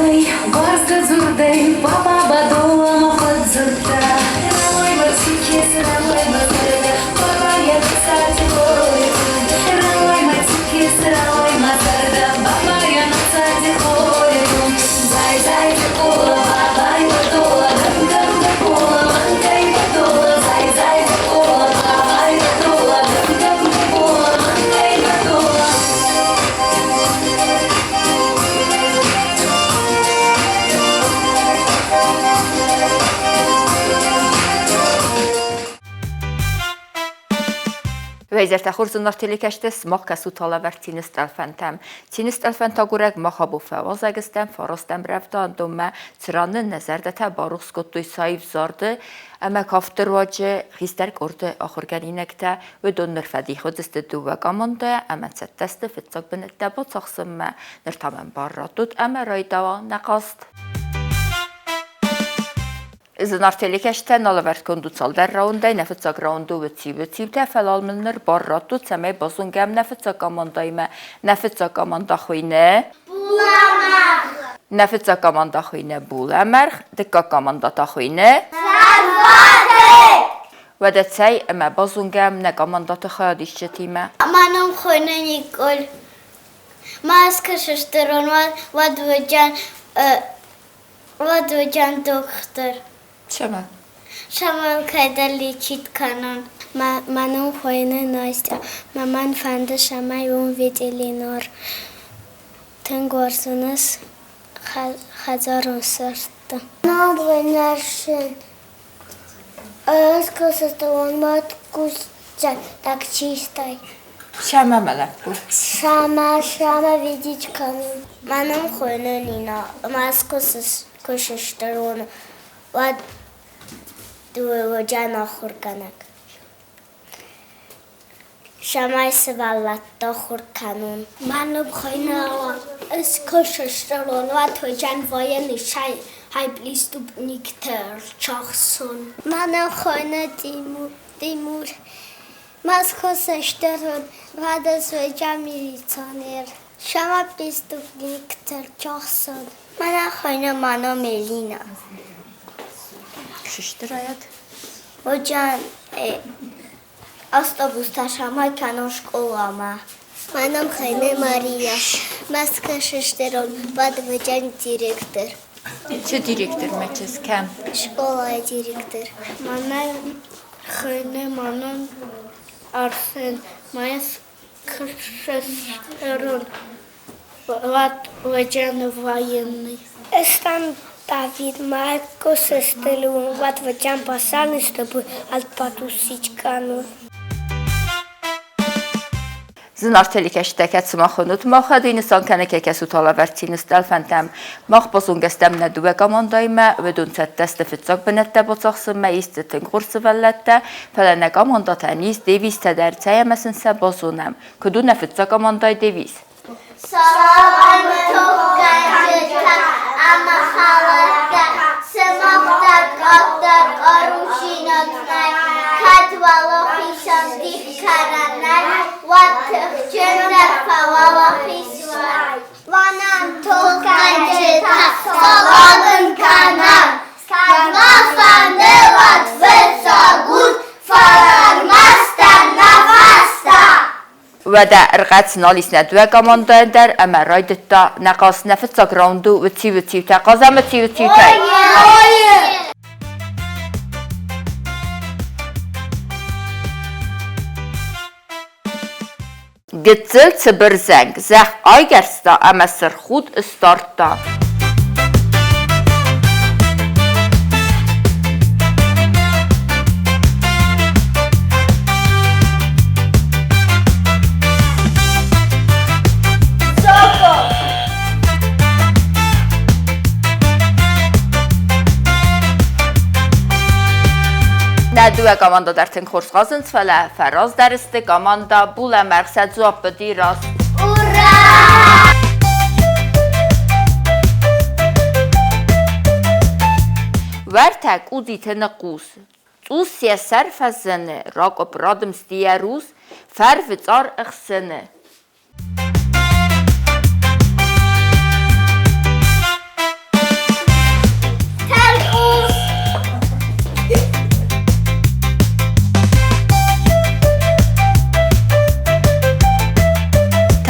Дзӕбӕхӕй, уарзгӕ дзурдӕй папа бӕдолӕмӕ фӕдздзурдта: Рауай мӕ цикес, рауай мӕ зӕрдӕ, бабайӕн цати хоритун. Рауай мӕ цикес, рауай мӕ зӕрдӕ, бабайӕн цати хоритун. Зай, зай, бекола, бабай бӕдола, гӕм-гӕм бекола, мӕнкӕй бӕдола. Зай, зай, бекола, бабай бӕдола, гӕм-гӕм бекола, мӕнкӕй бӕдола. Уӕ изӕртӕ хорз зынаргъ телекӕсджытӕ, сымах кӕсут алӕвӕрд Цины стъӕлфӕнтӕм. Цины стъӕлфӕнтагурӕг мах абон фӕуазӕг стӕм фарастӕм рӕвдауӕндонмӕ, цыран нын нӕ зӕрдӕтӕ барухс кодтой саив зарды ӕмӕ кафты руаджы хистӕр къорды ахуыргӕнинӕгтӕ. Уыдон ныр фӕдих уыдзысты дыууӕ командӕйӕ ӕмӕ цӕттӕ сты фыццаг бынӕттӕ бацахсынмӕ. Ныр та мӕм бар раттут ӕмӕ райдауа нӕ хъазт. Зынаргъ телекӕсджытӕ налӕвӕрдгонд у цалдӕр раундӕй. Нӕ фыццаг раунды уыд циу-циутӕ, фӕлӕ мын ныр бар раттут, цӕмӕй базонгӕм нӕ фыццаг командӕимӕ. Нӕ фыццаг командӕ хуыйны Булӕмӕргъ. Нӕ фыццаг командӕ хуыйны Булӕмӕргъ, дыккаг командӕ та хуыйны Сӕрвӕты. Уӕдӕ цӕй ӕмӕ базонгӕм нӕ командӕты хайадисджытимӕ. Мӕ ном хуыйны Николь. Маскӕ сыстырон, уӕд уыдзӕн уӕд дохтыр. Цӕмӕн? Цӕмӕн кӕддӕр лечить кӕнон. Мӕ ном хуыйны Настя. Мӕ мӕн фӕнды, цӕмӕй уым ветеринар. Тынг уарзынц хӕдзарон сырдты. Ном хуыйны Арсен. Ӕз кӕсӕстӕуон мад кусдзӕн таксистӕй. Цӕмӕ мӕ лӕппу? Цӕмӕ, цӕмӕ видеть кӕнын. Мӕ ном хуыйны Нина. Ӕмӕ ӕз куы сыстыр уон, уӕд уыдзӕн ахуыргӕнӕг. Цӕмӕй сывӕллӕтты ахуыр кӕнон. Мӕ ном хуыйны Алан. Ӕз куы сыстыр уон, уӕд уыдзӕн военный хай преступникты ӕрцахсын. Мӕ ном хуыйны Тимур. Мӕскуы сыстыр уон, уӕд ӕз уыдзӕн милиционер. Сама преступникты ӕрцахсын. Мӕнӕ хуыйны мӕ ном Элина. Сыстыр ӕд? Уыдзӕн автобустӕ самай кӕнон скъоламӕ. Мӕ ном хуыйны Мария. Мӕскуы сыстырон, уӕд уыдзӕн директор. Чи директор мӕ чызг кӕм? Скъолайы директор. Мӕнӕ хуыйны мӕ ном Арсен. Мӕскуы сыстырон, уӕд уыдзӕн военный. Ӕз Давид Марко сыстырон, уӕд уыдзӕн пацаны, чтобы альпатусить кӕнон. Зынаргъ телекӕсджытӕ, кӕд сымах уынут, мах нысан кӕны кӕсут алӕвӕрд цины стъӕлфӕнтӕм. Мах базонгӕ стӕм нӕ дыууӕ командӕимӕ, уыдон цӕттӕ сты фыццаг бынӕттӕ бацахсынмӕ, ис дзы тынг хорз сывӕллӕттӕ, фӕлӕ нӕ командӕтӕн ис девизтӕ дӕр, цӕй ӕмӕ сын сӕ базонӕм. Куыд у нӕ фыццаг командӕйы девиз? Салам ӕмӕ тохгӕнджытӕ ӕмӕ хӕлӕрттӕ, сымах дӕр къаддӕр хъарудзинад нӕй, кӕд уӕлахизӕн дих кӕнӕн нӕй, уӕд тыхджындӕр фӕуӕлахиз уай. Уӕнӕм тохгӕнджытӕ, салам ын кӕнӕм, кӕд ма фӕнды, уӕд фыццаг ут, фӕлӕ ӕрмӕстдӕр нӕ фӕстӕ. Уӕдӕ ӕрхъӕц нал ис нӕ дыууӕ командӕйӕн дӕр ӕмӕ райдыдта нӕ хъаз нӕ фыццаг раунды уыци-уыциутӕ хъазӕм уыци-уыциутӕй. Гыццыл цыбыр зӕнг зӕхх айгӕрста ӕмӕ сырхуд сдардта. Нӕ дыууӕ командӕ дӕр тынг хорз хъазынц, фӕлӕ фӕраздӕр сты командӕ Булӕмӕргъ сӕ дзуапп уыди раст. Ура! Уӕртӕ къудзиты ныхъхъус. Цъус йӕ сӕр фӕзыны, ракъуыпп радымсти йӕ рус, фӕрвы цъар ӕхсыны.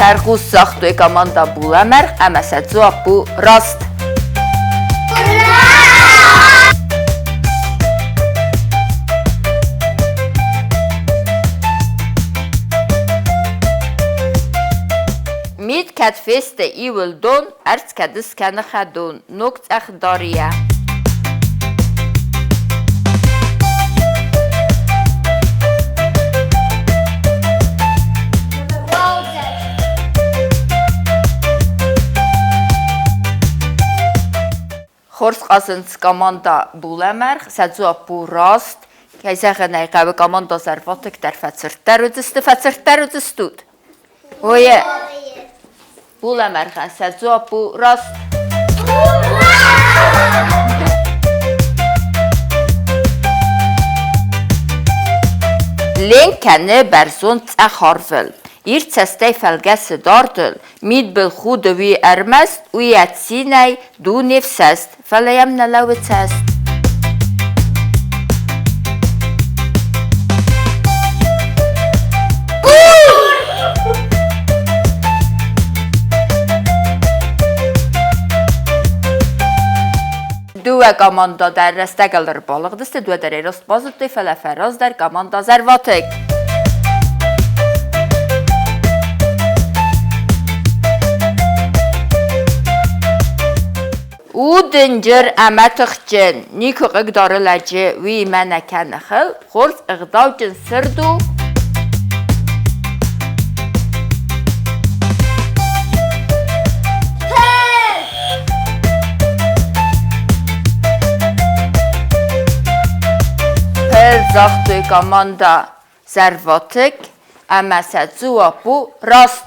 Тӕрхъус загътой команда Булӕмӕргъ ӕмӕ сӕ дзуапп у раст. Мит кӕд фесты иуыл дон, ӕрдз кӕд ыскӕны хӕдон, ног цъӕх дарийӕ. Хорз хъазынц команда Булӕмӕргъ, сӕ дзуапп у раст. Кӕй зӕгъын ӕй хъӕуы, команда Зӕрватыкк дӕр фӕцырддӕр уыдзысты, фӕцырддӕр уыдзыстут. Ое! Булӕмӕргъӕн сӕ дзуапп у раст. Ленк кӕны бӕрзонд цъӕх арвыл, ирд цӕстӕй фӕлгӕсы дардыл, мидбыл худы уый ӕрмӕст, уый ӕд цинӕй дуне фсӕст, фӕлӕ йӕм нӕ лӕууы цӕст. Дыууӕ командӕ дӕр рӕстӕгыл ӕрбалыгъдысты, дыууӕ дӕр раст базыдтой, фӕлӕ фӕраздӕр командӕ Зӕрватыкк. У дынджыр ӕмӕ тыхджын, никуы хъыгдары лӕджы, уыимӕ нӕ кӕны хыл, хорз ӕгъдауджын сырд у. Пыл загътой командӕ Зӕрватыкк ӕмӕ сӕ дзуапп у раст.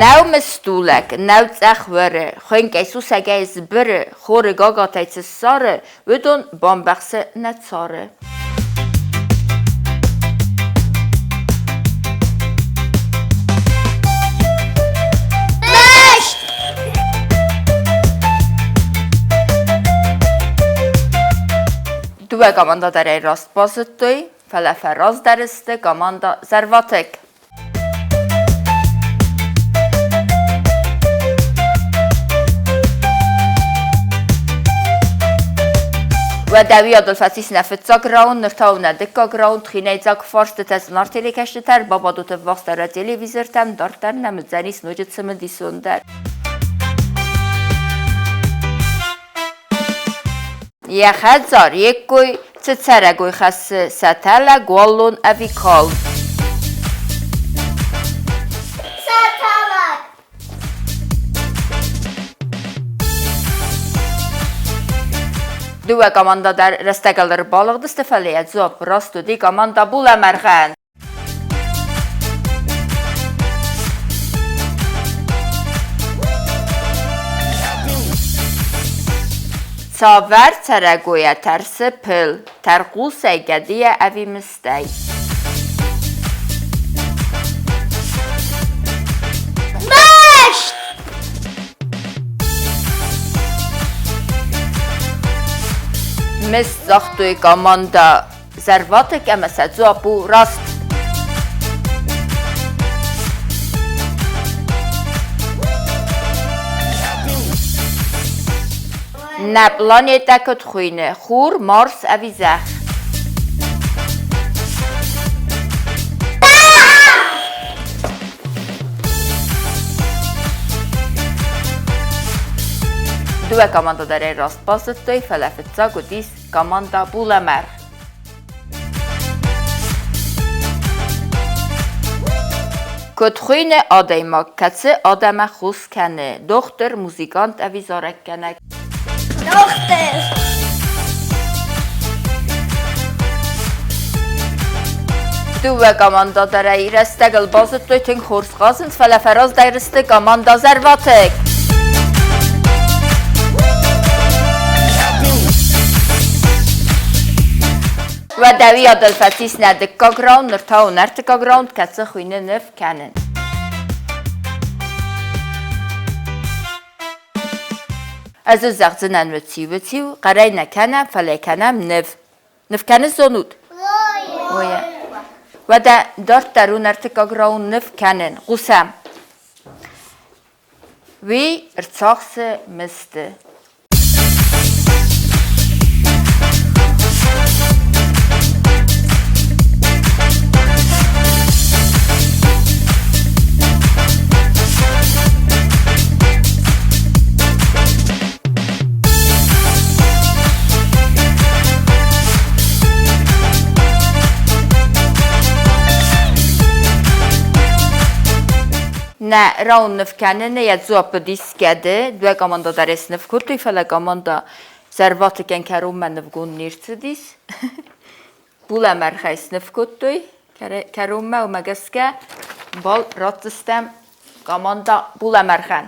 Нӕу мыстулӕг, нӕу цъӕх уӕры, хуынкъӕй сусӕгӕй сбыры, хоры гагатӕй цы ссары, уыдон бамбӕхсы нӕ цары. Мыст! Дыууӕ командӕ дӕр ӕй раст базыдтой, фӕлӕ фӕраздӕр сты командӕ Зӕрватыкк. Уӕдӕ уыйадыл фӕцис нӕ фыццаг раунд, ныр та у нӕ дыккаг раунд. Хинӕйдзаг фарстытӕ зынаргъ телекӕсджытӕ ӕрбабадут ӕввахсдӕр телевизортӕм, дарддӕр нӕм уыдзӕнис ноджы цымыдисондӕр. Йӕ хӕдзар йе ккой цы цӕрӕгой хӕссы, сӕтӕлӕг, уаллон ӕви калм? Сӕтӕлӕг! Дыууӕ командӕ дӕр рӕстӕгыл ӕрбалыгъдысты, фӕлӕ йӕ дзуапп раст уыди командӕ Булӕмӕргъӕн. Цавӕр цӕрӕгойӕ тӕрсы пыл, тӕрхъусӕй, гӕдыйӕ ӕви мыстӕй? Мыст! Мыст загътой командӕ Зӕрватыкк ӕмӕ сӕ дзуапп у раст. Нӕ планетӕ куыд хуыйны? Хур, Марс ӕви Зӕхх? Дыууӕ командӕ дӕр ӕй раст базыдтой, фӕлӕ фыццаг уыдис команда Булӕмӕргъ. Куыд хуыйны адӕймаг, кӕцы адӕмӕн хос кӕны? Дохтыр, музыкант ӕви зарӕггӕнӕг? Дохтыр! Дыууӕ командӕ дӕр ӕй рӕстӕгыл базыдтой, тынг хорз хъазынц, фӕлӕ фӕраздӕр сты командӕ Зӕрватыкк. Уӕдӕ уыйадыл фӕцис нӕ дыккаг раунд, ныр та у нӕ ӕртыккаг раунд, кӕцы хуыйны ныв кӕнын. Ӕз зӕгъдзынӕн уыциу-уыциу, хъӕрӕй нӕ кӕнӕм, фӕлӕ кӕнӕм ныв. Ныв кӕнын зонут? Ой. Уӕдӕ дарддӕр у ӕртыккаг раунд ныв кӕнын. Хъусӕм. Уый ӕрцахсы мысты. Нӕ раунд ныв кӕныны йӕ дзуапп уыдис гӕды. Дыууӕ командӕ дӕр сныв кодтой, фӕлӕ командӕ зӕрватыккӕн кӕронмӕ нывгонд не рцыдис. Булӕмӕргъӕй сныв кодтой кӕронмӕ, уымӕ гӕсгӕ бал ратдзыстӕм командӕ Булӕмӕргъӕн.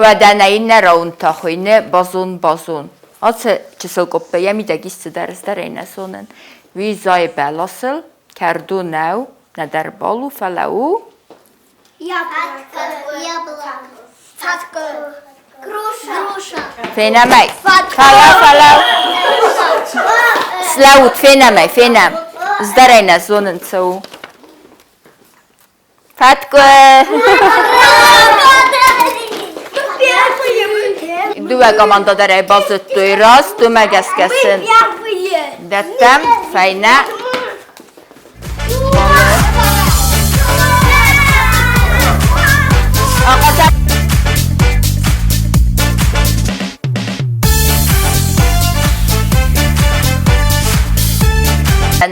Уӕдӕ нӕ иннӕ раунд та хуыйны базон-базон. Ацы чысыл къоппы йӕ мидӕг ис цыдӕр ӕздӕрӕй нӕ зонын. Уый зайы бӕласыл, кӕрдо нӕу, нӕдӕр бал у, фӕлӕ у Яблоко. Груша. Груша. Фенӕм ӕй. Фӕлӕу, фӕлӕу. Слӕуут, фенӕм ӕй, фенӕм. Ӕздӕрӕй нӕ зонын цы у. Фӕткъуы! Дыууӕ командӕ дӕр ӕй базыдтой раст, уымӕ гӕсгӕ сын дӕттӕм фӕйнӕ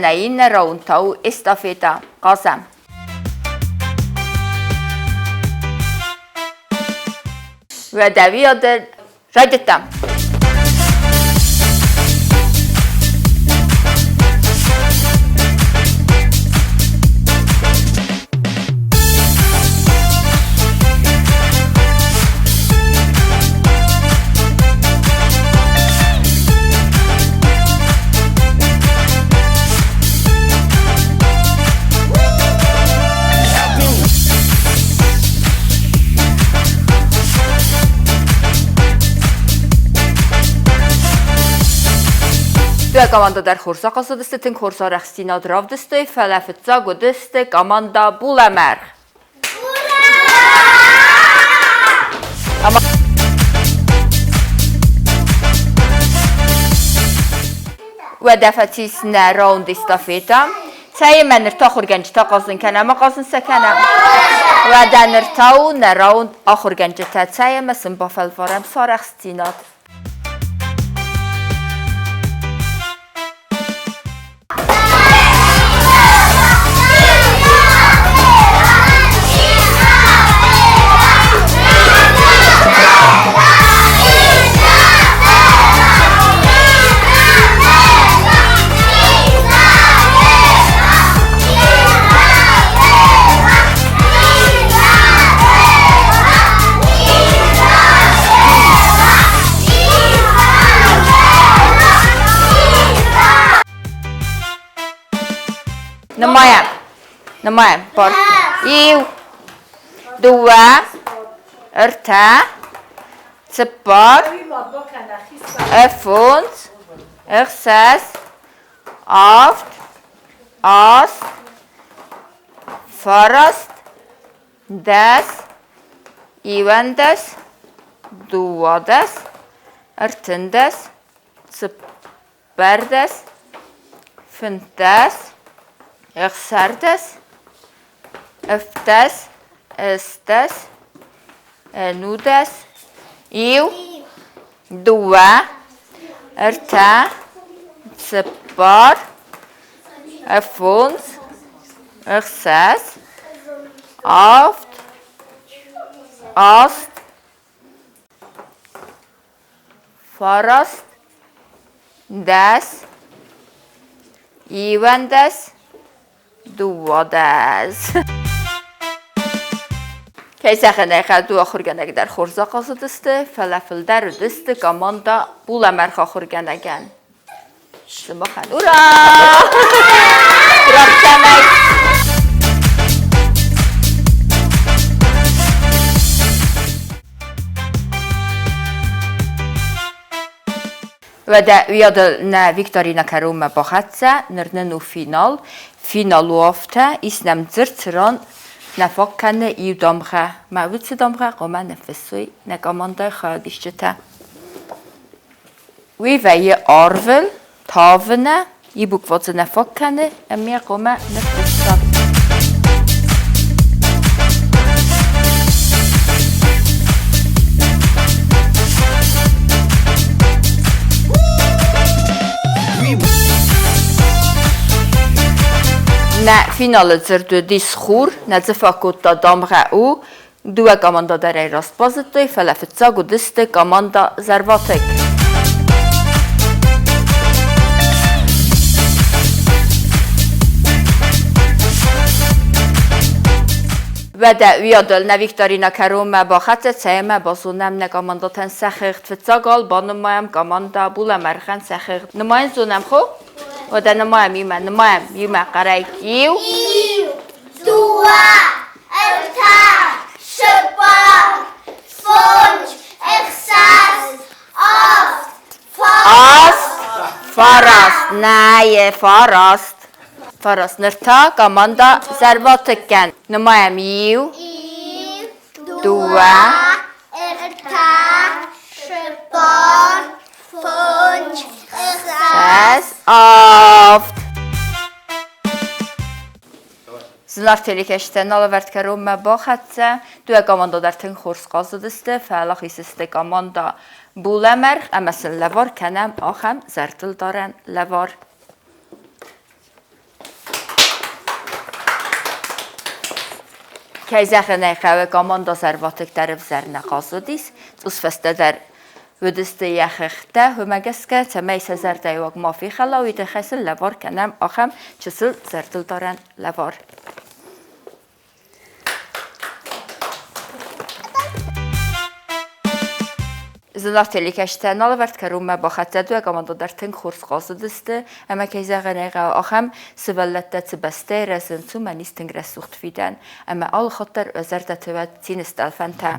Нӕ иннӕ раунд та у эстафетӕ. Хъазӕм. Уӕдӕ уый райдыдтам. Дыууӕ командӕ дӕр хорз ахъазыдысты, тынг хорз арӕхстдзинад равдыстой, фӕлӕ фыццаг уыдысты командӕ Булӕмӕргъ. Уӕдӕ фӕцис нӕ раунд эстафетӕ. Цӕимӕ ныр та ахуыргӕнджытӕ хъазын кӕнӕм ӕмӕ хъазын сӕ кӕнӕм. Уӕдӕ ныр та у нӕ раунд ахуыргӕнджытӕ. Цӕй ӕмӕ сын бафӕлварӕм сӕ арӕхстдзинад. Нымайӕм. Нымайӕм. Пар. Иу, дыууӕ, ӕртӕ, цыппар, фондз, ӕхсӕз, авд, аст, фараст, дӕс, иуӕндӕс, дыууадӕс, ӕртындӕс, цыппӕрдӕс, фынддӕс, ӕхсӕрдӕс, ӕвддӕс, ӕстдӕс, ӕнудӕс, иу, дыууӕ, ӕртӕ, цыппар, фондз, ӕхсӕз, авд, аст, фараст, дӕс, иуӕндӕс, дыууадӕс. Кӕй зӕгъын ӕй хъӕуы, ахуыргӕнӕг дӕр хорз ахъазыдысты, фӕлӕ фылдӕр уыдысты командӕ булӕмӕргъ ахуыргӕнӕгӕн. Сымахӕн ура! Рахсӕнӕг! Уӕдӕ уыйадыл нӕ викторинӕ кӕронмӕ бахӕццӕ, ныр нын у финал. Финал у афтӕ, ис нӕм дзырд, цыран нӕ фаг кӕны иу дамгъӕ. Мӕ уыцы дамгъӕ хъуамӕ ныффыссой нӕ командӕйы хайадисджытӕ. Уый вӕййы арвыл, тавынӕ, и буква дзы нӕ фаг кӕны, ӕмӕ хъуамӕ ныффысса. Нӕ финалы дзырд уыдис хур, нӕ дзы фӕкодта дамгъӕ У. Дыууӕ командӕ дӕр ӕй раст базыдтой, фӕлӕ фыццаг уыдысты командӕ Зӕрватыкк. Уӕдӕ уыйадыл нӕ викторинӕ кӕронмӕ бахӕццӕ, цӕимӕ базонӕм нӕ командӕтӕн сӕ хыгъд. Фыццаг ал банымайӕм командӕ Булӕмӕргъӕн сӕ хыгъд. Нымайын зонӕм, хо? Уӕдӕ нымайӕм иумӕ, нымайӕм иумӕ хъӕрӕй. Иу. Иу, дыууӕ, ӕртӕ, цыппар, фондз, ӕхсӕз, авд, Аст, фараст, нӕйы фараст. Фараст. Ныр та командӕ зӕрватыккӕн. Нымайӕм иу, дыууӕ, ӕртӕ, цыппар, фондз, ӕхсӕз, авд. Зынаргъ телекӕсджытӕ налӕвӕрд кӕронмӕ бахӕццӕ. Дыууӕ командӕ дӕр тынг хорз хъазыдысты, фӕлӕ хицысты командӕ Булӕмӕргъ ӕмӕ сын лӕвар кӕнӕм ахӕм зӕрдылдарӕн лӕвар. Кӕй зӕгъын ӕй хъӕуы, командӕ зӕрватыкк дӕр ӕвзӕр нӕ хъазыдис, цъус фӕстӕдӕр уыдысты йӕ хӕхтӕ, уымӕ гӕсгӕ, цӕмӕй сӕ зӕрдӕйы уаг ма фехӕла, уый тыххӕй сын лӕвар кӕнӕм ахӕм чысыл зӕрдылдарӕн лӕвар. Зынаргъ телекӕсджытӕ налӕвӕрд кӕронмӕ бахӕццӕ дыууӕ командӕ дӕр тынг хорз хъазыдысты ӕмӕ, кӕй зӕгъын ӕй хъӕуы, ахӕм сывӕллӕттӕ цы бӕстӕйы рӕзынц, уымӕн ис тынг рӕсугъд фидӕн ӕмӕ алы хатт дӕр уӕ зӕрдӕты уӕд цины стъӕлфӕнтӕ.